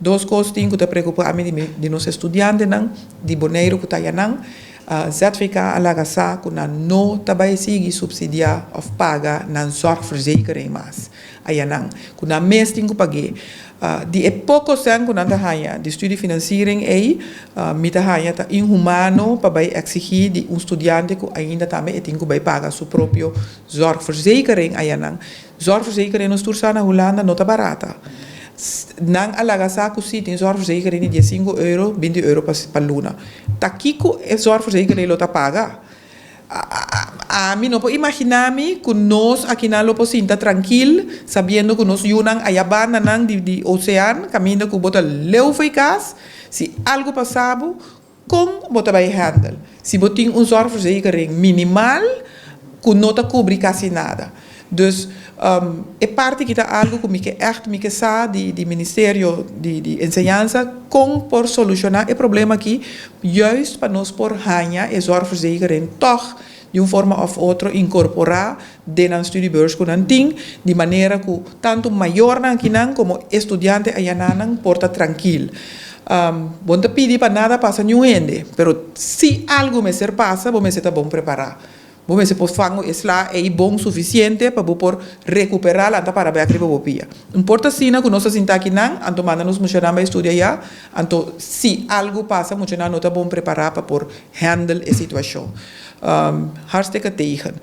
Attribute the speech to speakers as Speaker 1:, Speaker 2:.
Speaker 1: Dos kos tin ku ta preokupá mi di nos studiantenan di Boneiru ku ta ayanan. ZVK a laga sa ku nan no ta bai sigui supsidiá òf paga nan zorgverzekering mas ayanan, ku nan mes tin ku pag'é. Di e poko sèn ku nan ta haña di studiefinanciering ei, mi ta haña ta inhumano pa bai eksigí di un studiante ku ainda tambe e tin ku bai paga su propio zorgverzekering ayanan. Zorgverzekering, nos tur sa, na Hulanda no ta barata. Nan a laga sa ku si tin zorgverzekering di 15 euro, 20 euro pa luna. Ta kiko e zorgverzekering lo ta paga? Ami no por imaginá mi ku nos akinan lo por sinta trankil, sabiendo ku nos yunan aya bandanan di oceaan, kaminda ku bo ta leu fo'i kas, si algu pasa bo, kon bo ta bai handle? Si bo tin un zorgverzekering minimal, ku no ta kubri kasi nada. Dus e parti ku ta algu ku mi ke echt mi ke sa di Ministerio di Enseñansa, kon por solushoná e problema aki, juist pa nos por haña e zorgverzekering toch di un forma òf otro inkorporá den nan studiebeurs ku nan tin, di manera ku tantu mayornan akinan komo studiante ayanan por ta trankil. Bo n' ta pidi pa nada pasa ningun hende, pero si algu mester pasa, bo mester ta bon prepará. Bo mester por fango e sla ei bon sufisiente pa bo por rekuperá, lanta para bèk riba bo pia. No por ta asina ku nos a sinta akinan, anto manda nos muchanan bai studia ya, anto si algu pasa, muchanan no ta bon prepará pa por handle e situashon. Hartstikke tegen.